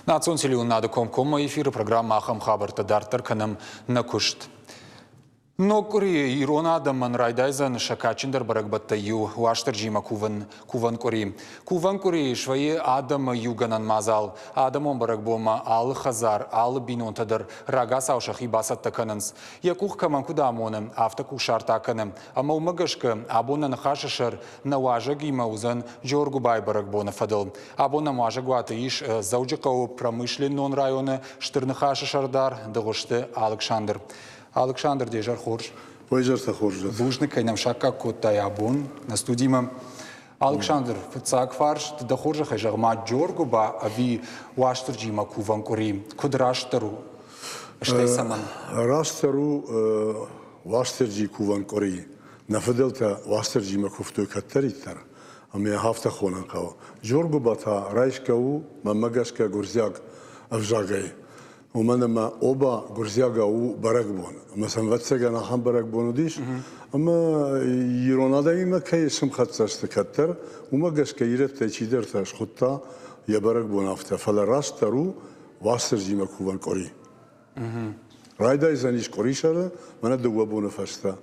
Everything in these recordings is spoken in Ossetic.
Национ телеуынынады комкоммӕ эфиры программӕ ахӕм хабӕрттӕ дарддӕр кӕнӕм нӕ куыст. Ног къуырийы ирон адӕмӕн райдайдзӕн сӕ кадджындӕр бӕрӕгбӕттӕй иу Уастырджимӕ кувын кувӕн къуыри. Кувӕн къуырийы свӕййы адӕмы иугӕнӕн мадзал. Адӕмон бӕрӕгбонмӕ алы хӕдзар, алы бинонтӕ дӕр рагацау сӕхи бацӕттӕ кӕнынц. Йӕ къух кӕмӕн куыд амоны, афтӕ кусарт акӕны. Ӕмӕ уымӕ гӕсгӕ абон нӕ ныхасы сӕр нӕ уазӕгимӕ уыдзӕн Джоргуыбайы бӕрӕгбоны фӕдыл. Абон нӕм уазӕгуаты ис Дзӕуджыхъӕуы промышленнон районы Стыр Ныхасы сӕрдар Дыгъуызты Алыксандр. Алыксандр, де зӕр хорз. Ой, зӕртӕ хорз. Бузныг, кӕй нӕм саккаг кодтай абон нӕ студимӕ. Алыксандр, фыццаг фарст дӕ хорзӕхӕй зӕгъ ма Джоргуыба ӕви Уастырджимӕ кувӕн къуыри куыд растдӕр у? Стӕй цӕмӕн? Растдӕр у Уастырджийы кувӕн къуыри. Нӕ фыдӕлтӕ Уастырджимӕ куывтой кӕддӕриддӕр, ӕмӕ йӕ афтӕ хонын хъӕуы. Джоргуыба та райсгӕ у, мӕнмӕ гӕсгӕ, гуырдзиаг ӕвзагӕй. Уымӕн ӕмӕ оба гуырдзиагау у бӕрӕгбон. Ӕмӕ сӕм, ӕвӕццӕгӕн, ахӕм бӕрӕгбон уыдис, ӕмӕ ирон адӕмимӕ кӕй сымхӕццӕ сты кӕддӕр, уымӕ гӕсгӕ ирӕттӕй чидӕртӕ схуыдта йӕ бӕрӕгбон афтӕ. Фӕлӕ растдӕр у Уастырджимӕ кувӕн къуыри. Райдайдзӕнис къуырисӕры, мӕнӕ дыууӕ боны фӕстӕ.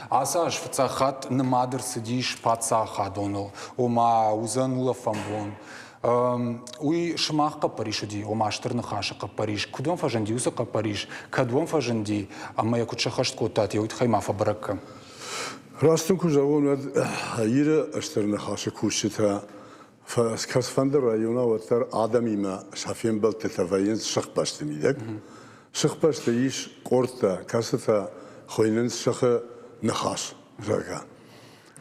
Ацы аз фыццаг хатт нымад ӕрцыдис паддзахадоныл, ома уыдзӕн улӕфӕн бон. Уый сымах хъӕппӕрис уыди, ома Стыр Ныхасы хъӕппӕрис. Куыд уӕм фӕзынди уыцы хъӕппӕрис, кӕд уӕм фӕзынди ӕмӕ йӕ куыд сӕххӕст кодтат, уый тыххӕй ма фӕбӕрӕг кӕн. Раст ын куы зӕгъон, уӕд Иры Стыр Ныхасы кусджытӕ кӕцыфӕнды районы уӕддӕр адӕмимӕ сӕ фембӕлдтытӕ вӕййынц сыхбӕсты мидӕг. Сыхбӕсты ис къордтӕ, кӕцытӕ хуыйнынц сыхы ныхас, зӕгъгӕ.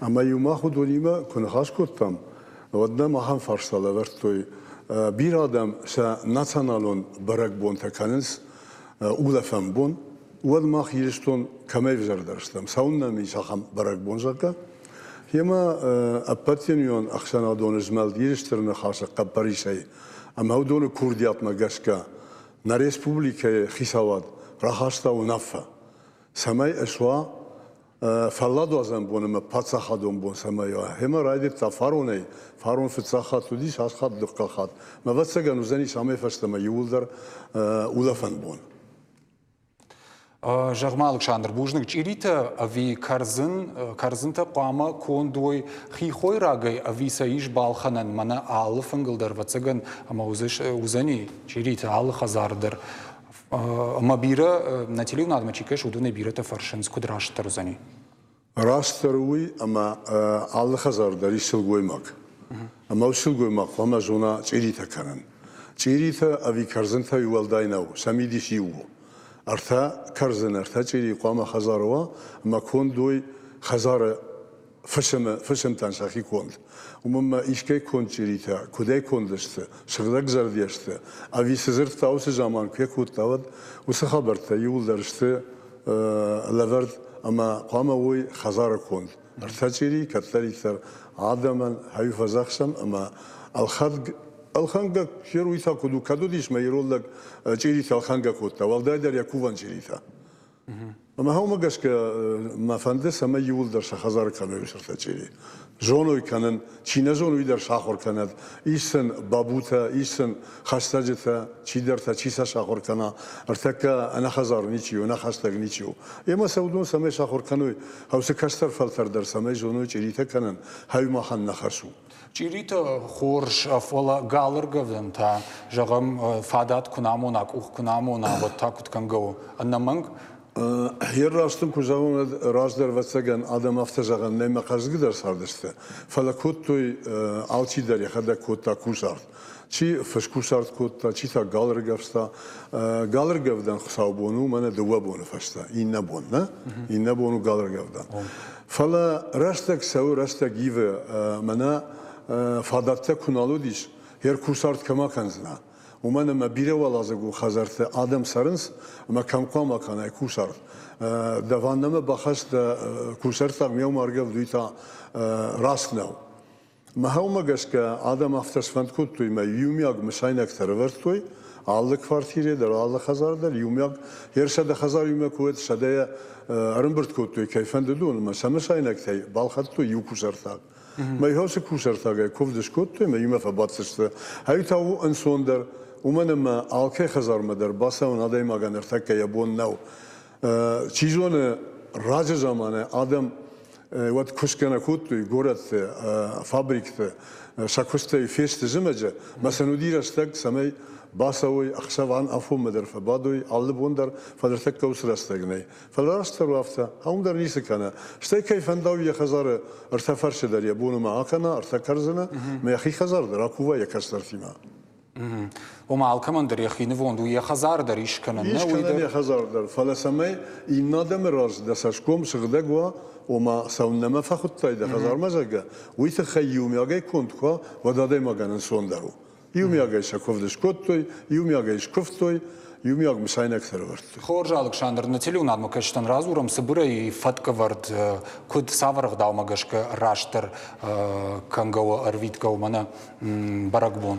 Ӕмӕ-иу мах уыдонимӕ куы ныхас кодтам, уӕд нӕм ахӕм фарста лӕвӕрдтой. Бирӕ адӕм сӕ националон бӕрӕгбонтӕ кӕнынц улӕфӕн бон, уӕд мах Ирыстон кӕмӕй ӕвзӕрдӕр стӕм, цӕуын нӕм ис ахӕм бӕрӕгбон, зӕгъгӕ. Йемӕ ӕппӕтдунеон ӕхсӕнадон змӕлд Иры Стыр Ныхасы хъӕппӕрисӕй ӕмӕ уыдоны курдиатмӕ гӕсгӕ нӕ республикӕйы хицауад рахаста уынаффӕ, цӕмӕй ӕсуа фӕлладуадзӕн бон ӕмӕ паддзахадон бон цӕмӕй уа. Гъемӕ райдыдта фаронӕй, фарон фыццаг хатт уыдис, ацы хатт дыккаг хатт. Мӕ ӕвӕццӕгӕн уыдзӕнис амӕй фӕстӕмӕ иууылдӕр улӕфӕн бон. Зӕгъ-ма, Алыксандр, бузныг, чъиритӕ ӕви кӕрдзын, кӕрдзынтӕ хъуамӕ конд уой хи хойрагӕй ӕви сӕ ис балхӕнӕн? Мӕнӕ алы фынгыл дӕр, ӕвӕццӕгӕн, ӕмӕ уыдзӕни чъиритӕ алы хӕдзары дӕр. Ӕмӕ бирӕ, нӕ телеуынадмӕ чи кӕсы, уыдонӕй бирӕтӕ фӕрсынц, куыд растдӕр уыдзӕни? Растдӕр уый, ӕмӕ алы хӕдзары дӕр ис сылгоймаг. Ӕмӕ уыцы сылгоймаг хъуамӕ зона чъиритӕ кӕнын. Чъиритӕ ӕви кӕрдзынтӕй уӕлдай нӕу, сӕ мидис иу у. Ӕртӕ кӕрдзыны, ӕртӕ чъирийы хъуамӕ хӕдзары уа, ӕмӕ конд уой хӕдзары фысымы, фысымтӕн сӕхи конд. Уымӕн ма искӕй конд чъиритӕ куыдӕй конд сты, сыгъдӕгзӕрдӕ сты, ӕви цы дзырдта уыцы заман куы кодта, уӕд уыцы хабӕрттӕ иууылдӕр сты лӕвӕрд ӕмӕ хъуамӕ уой хӕдзары конд. Ӕртӕ чъири кӕддӕриддӕр адӕмӕн хӕй фӕдзӕхсӕм ӕмӕ ӕлхӕд ӕлхӕнгӕ уый та куыд у, кӕд уыдис мӕ ирон лӕг чъиритӕ ӕлхӕнгӕ кодта, уӕлдайдӕр йӕ кувӕн чъиритӕ. Ӕмӕ уымӕ гӕсгӕ мӕ фӕнды, цӕмӕй иууылдӕр сӕ хӕдзары кӕной уыцы чъири. Зоной кӕнын, чи нӕ зоны, уый дӕр сахуыр кӕнӕд. Ис сын бабутӕ, ис сын хӕстӕджытӕ, чидӕртӕ, чи сӕ сахуыр кӕна. Ӕртӕккӕ ӕнӕхӕдзар ничи у, ӕнӕхӕстӕг ничи у. Ӕмӕ сӕ уыдон цӕмӕй сахуыр кӕной, хӕусы кӕстӕр фӕлтӕр дӕр цӕмӕй зоной чъиритӕ кӕнын, хӕй махӕн нӕ хӕс у. Чъиритӕ хорз, фӕлӕ галыргӕвдӕн та, зӕгъӕм, фадат куы нӕ амона, къух куы нӕ амона, уӕд та куыд кӕнгӕ у? Ӕнӕмӕнг Йе раст ын куы зӕгъон, уӕд раздӕр, ӕвӕццӕгӕн, адӕм афтӕ зӕгъӕн нӕй, мӕ хъӕздыгдӕр цардысты, фӕлӕ кодтой, алчидӕр йӕхӕдӕг кодта кусарт. Чи фыскусарт кодта, чи та гал ӕргӕвста. Галыргӕвдӕн хуыцаубон у мӕнӕ дыууӕ боны фӕстӕ, иннӕ бон, нӕ? Иннӕ бон у галыргӕвдӕн. Фӕлӕ рӕстӕг цӕуы, рӕстӕг ивы. Мӕнӕ фадӕттӕ куы нал уыдис, йе ркусарт кӕмӕ кӕндзынӕ? Уымӕн ӕмӕ бирӕуӕладзыгон хӕдзӕртты адӕм цӕрынц, ӕмӕ кӕм хъуамӕ кӕнай кусарт. Дӕ ваннӕмӕ бахӕсс дӕ кусӕрттаг миау маргӕвд, уый та раст нӕу. Мӕхӕумӕ гӕсгӕ адӕм афтӕ сфӕнд кодтой мӕ иумиаг мысайнӕгтӕ ӕрӕвӕрдтой алы квартирӕ дӕр, алы хӕдзар дӕр иумиаг. Йе рсӕдӕ хӕдзар иумӕ куы уӕд сӕдӕйӕ ӕрӕмбырд кодтой, кӕй фӕндыд, уымӕ сӕ мысайнӕгтӕй балхӕдтой иу кусӕрттаг. Мӕ уыцы кусӕрттагӕй куывд скодтой ӕмӕ иумӕ фӕбаддзысты. Ай та у ӕнцондӕр, уымӕн ӕмӕ алкӕй хӕдзармӕ дӕр бацӕуын адӕймагӕн ӕртӕккӕ йӕ бон нӕу. Чи зоны, раджы заманы адӕм уӕд куысгӕ нӕ кодтой горӕтты, фабрикты, сӕ куыстӕй фесты зымӕджы, мӕ сын уыди рӕстӕг, цӕмӕй бацӕуой, ӕхсӕвӕн афонмӕ дӕр фӕбадой, алы бон дӕр, фӕлӕ ӕртӕккӕ уыцы рӕстӕг нӕй. Фӕлӕ растдӕр у афтӕ, ам дӕр ницы кӕны. Стӕй кӕй фӕнда, уый йӕ хӕдзары ӕртӕ фарсы дӕр йӕ боны ма акӕна, ӕртӕ кӕрдзыны, мӕ йӕхи хӕдзар дӕр акува йӕ кӕстӕртимӕ. Ома алкӕмӕн дӕр йӕхи нывонд у йӕ хӕдзар дӕр ис кӕнӕн. Ис кӕнӕн йӕ хӕдзар дӕр, фӕлӕ цӕмӕй иннӕ адӕмы раз дӕ цӕсгом сыгъдӕг уа, ома цӕуыннӕ фӕхуыдтай дӕ хӕдзармӕ, зӕгъгӕ, уый тыххӕй иумиагӕй конд куы уа, уӕд адӕймагӕн ӕнцондӕр у. Иумиагӕй сӕ куывд скодтой, иумиагӕй скуывтой, иумиаг мысайнӕгтӕ ӕрӕвӕрдтой. Хорз, Алыксандр, нӕ телеуынадмӕ кӕсджытӕн радзурӕм цыбырӕй фӕткӕвӕрд, куыд цавӕр ӕгъдаумӕ гӕсгӕ растдӕр кӕнгӕ у, ӕрвитгӕ у мӕнӕ бӕрӕгбон?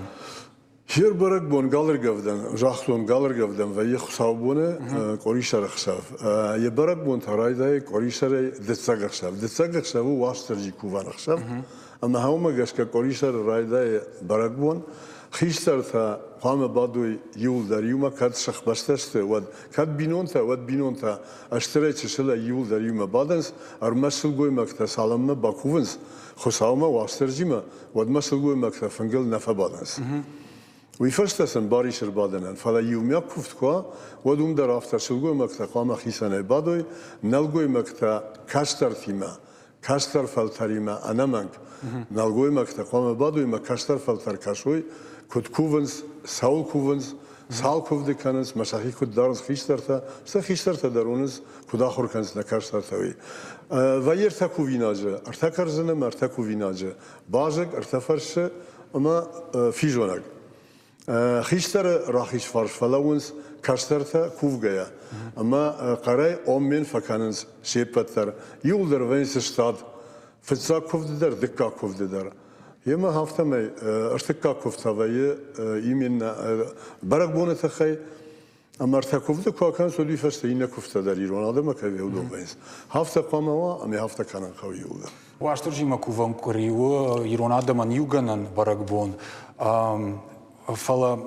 Хер бӕрӕгбон галыргӕвдӕн, загътон, галыргӕвдӕн вӕййы хуыцаубоны къуырисӕры ӕхсӕв. Йӕ бӕрӕгбон та райдайы къуырисӕрӕй дыццӕг ӕхсӕв. Дыццӕг ӕхсӕв у Уастырджи кувӕн ӕхсӕв. Ӕмӕ уымӕ гӕсгӕ къуырисӕры райдайы бӕрӕгбон. Хистӕртӕ хъуамӕ бадой иуылдӕр иумӕ, кӕд сыхбӕстӕ сты, уӕд. Кӕд бинонтӕ, уӕд бинонтӕ стырӕй чысылӕй иуылдӕр иумӕ бадынц, ӕрмӕст сылгоймӕгтӕ цалынмӕ бакувынц Хуыцаумӕ, Уастырджимӕ, уӕдмӕ сылгоймӕгтӕ фынгыл нӕ фӕбадынц. Уый фӕстӕ сын бар ис ӕрбадынӕн, фӕлӕ иумиаг куывд куы уа, уӕд уым дӕр афтӕ сылгоймӕгтӕ хъуамӕ хицӕнӕй бадой, нӕлгоймӕгтӕ кӕстӕртимӕ, кӕстӕр фӕлтӕримӕ ӕнӕмӕнг. Нӕлгоймӕгтӕ хъуамӕ бадой ӕмӕ кӕстӕр фӕлтӕр кӕсой, куыд кувынц, цӕуыл кувынц, цал куывды кӕнынц, мӕ сӕхи куыд дарынц хистӕртӕ, сӕ хистӕртӕ дӕр уынынц, куыд ахуыр кӕнынц нӕ кӕстӕртӕ, уый. Вӕййы ӕртӕ кувинаджы, ӕртӕ кӕрдзыны ӕмӕ ӕртӕ кувинаджы. Базыг, ӕртӕ фӕрсы ӕмӕ физонӕг. Хистӕры рахиз фарс фӕлӕууынц кӕстӕртӕ кувгӕйӕ ӕмӕ хъӕрӕй оммен фӕкӕнынц се ппӕт дӕр. Иуылдӕр вӕййынц стад. Фыццаг куывды дӕр, дыккаг куывды дӕр. Емӕ афтӕмӕй ӕртыккаг куывд та вӕййы именно бӕрӕгбоны тыххӕй. Ӕмӕ ӕртӕ куывды куы акӕнынц, уӕд уый фӕстӕ иннӕ куывдтӕ дӕр ирон адӕммӕ кӕй уыдон вӕййынц. Афтӕ хъуамӕ уа, ӕмӕ афтӕ кӕнын хъӕуы иууылдӕр. Уастырджимӕ кувӕн къуыри у ирон адӕмӕн иугӕнӕн бӕрӕгбон. Фӕлӕ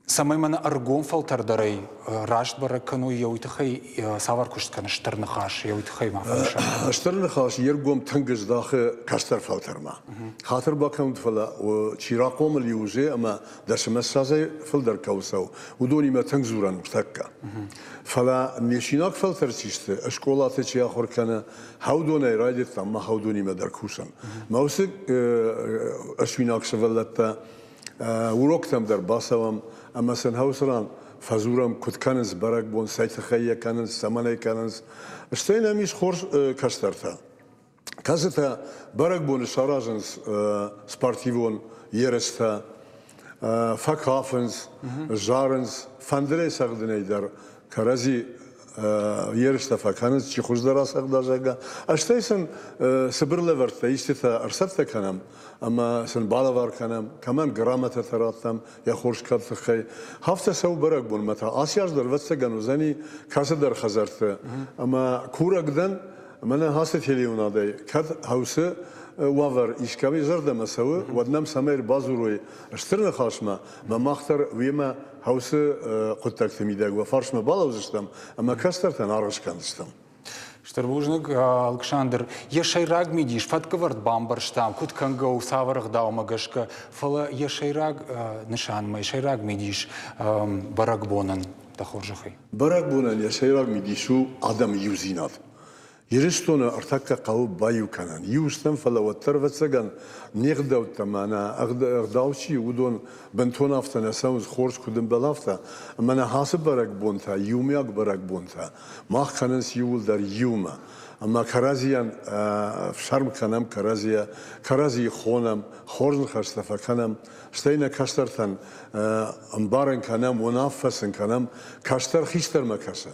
цӕмӕй мӕнӕ ӕргом фӕлтӕрдӕрӕй раст бӕрӕг кӕной, йӕ уый тыххӕй цавӕр куыст кӕны Стыр Ныхас, йӕ уый тыххӕй ма фӕнысан. Стыр Ныхас йе ргом тынг здахы кӕстӕр фӕлтӕрмӕ. Хатыр бакӕнут, фӕлӕ чи рахъомыл и узе ӕмӕ дӕсмӕ ссӕдзӕй фылдӕр кӕуыл цӕуы, уыдонимӕ тынг дзурӕн ныртӕккӕ. Фӕлӕ ме синаг фӕлтӕр чи сты, скъолаты чи ахуыр кӕны, хӕудонӕй райдыдтам ма хӕудонимӕ дӕр кусӕм. Мӕ уыцы ӕсуинаг сывӕллӕттӕ уроктӕм дӕр бацӕуӕм ӕмӕ сын хӕуцы ран фӕдзурӕм, куыд кӕнынц бӕрӕгбон, цӕй тыххӕй йӕ кӕнынц, цӕмӕн ӕй кӕнынц. Стӕй нӕм ис хорз кӕстӕртӕ. Кӕцытӕ бӕрӕгбоны саразынц спортивон ерыстӕ, фӕкафынц, зарынц, фӕндырӕй цӕгъдынӕй дӕр кӕрӕдзи ерыстӕ фӕкӕнынц, чи хуыздӕр ацӕгъда, зӕгъгӕ. Стӕй сын цыбыр лӕвӕрттӕ истытӕ ӕрцӕттӕ кӕнӕм ӕмӕ сын балӕвар кӕнӕм, кӕмӕн грамотӕтӕ раттӕм йӕ хорз кад тыххӕй. Афтӕ цӕуы бӕрӕгбонмӕ та. Ацы аз дӕр, ӕвӕццӕгӕн, уыдзӕни кӕцыдӕр хӕдзӕртты. Ӕмӕ курӕг дӕн, Мӕнӕ ацы телеуынадӕй кӕд хӕусы уавӕр искӕмӕй зӕрдӕмӕ цӕуы, уӕд нӕм цӕмӕй ӕрбадзурой стыр ныхасмӕ, ӕмӕ мах дӕр уемӕ хӕусы хъуыддӕгты мидӕг уӕ фарсмӕ балӕудзыстӕм ӕмӕ кӕстӕртӕн аргъ скӕндзыстӕм. Стыр бузныг, Алыксандр. Йӕ сӕйраг мидис фӕткӕвӕрд бамбӕрстам, куыд кӕнгӕ у, цавӕр ӕгъдаумӕ гӕсгӕ, фӕлӕ йӕ сӕйраг нысанмӕ, йӕ сӕйраг мидис бӕрӕгбонӕн, дӕ хорзӕхӕй. Бӕрӕгбонӕн йӕ сӕйраг мидис у адӕмы иудзинад. Ирыстоны ӕртӕккӕ хъӕуы баиу кӕнӕн. Иу стӕм, фӕлӕ уӕддӕр, ӕвӕццӕгӕн, не гъдӕуттӕ мӕнӕ ӕгъдау чи у, уыдон бынтон афтӕ нӕ цӕуынц, хорз куыд ӕмбӕлы, афтӕ. Ӕмӕ нӕ ацы бӕрӕгбонтӕ, иумиаг бӕрӕгбонтӕ, мах кӕнынц иууылдӕр иумӕ. Ӕмӕ кӕрӕдзийӕн ӕфсӕрм кӕнӕм, кӕрӕдзийӕ, кӕрӕдзийы хонӕм, хорз ныхӕстӕ фӕкӕнӕм, стӕй нӕ кӕстӕртӕн ӕмбарын кӕнӕм, уынаффӕ сын кӕнӕм, кӕстӕр хистӕрмӕ кӕсы.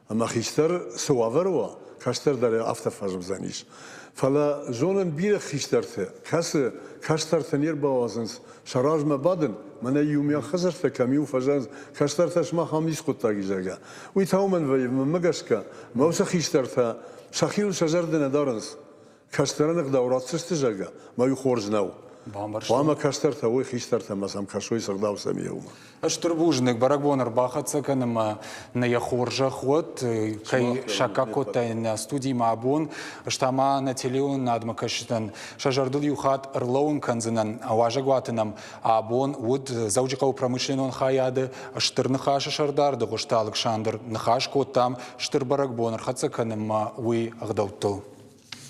Ӕмӕ хистӕр цы уавӕры уа, кӕстӕр дӕр афтӕ фӕзмдзӕнис. Фӕлӕ зонын бирӕ хистӕрты, кӕцы кӕстӕртӕ не рбауадзынц сӕ размӕ бадын, мӕнӕ иумиаг хӕдзӕрттӕ кӕм-иу фӕзӕгъынц, кӕстӕртӕ сымах ам ницы хъуыддаг и, зӕгъгӕ. Уый та уымӕн вӕййы, мӕнмӕ гӕсгӕ, мӕ уыцы хистӕртӕ сӕхиуыл сӕ зӕрдӕ нӕ дарынц. Кӕстӕрӕн ӕгъдау ратдзысты, зӕгъгӕ, мӕ уый хорз нӕу. Бамбӕрстон. Хъуамӕ кӕстӕртӕ уой хистӕртӕ ӕмӕ сӕм кӕсой цы ӕгъдау сӕм и, уымӕ. Стыр бузныг, бӕрӕгбон ӕрбахӕццӕ кӕнынмӕ нӕ йӕ хорзӕх уӕд, кӕй саккаг кодтай нӕ студимӕ абон, стӕ ма нӕ телеуынынадмӕ кӕсджытӕн сӕ зӕрдыл иу хатт ӕрлӕууын кӕндзынӕн. Уазӕгуаты нӕм абон уыд Дзӕуджыхъӕуы промышленнон хайады Стыр Ныхасы сӕрдар Дыгъуызты Алыксандр. Ныхас кодтам стыр бӕрӕгбон ӕрхӕццӕ кӕнынмӕ уый ӕгъдӕуттыл.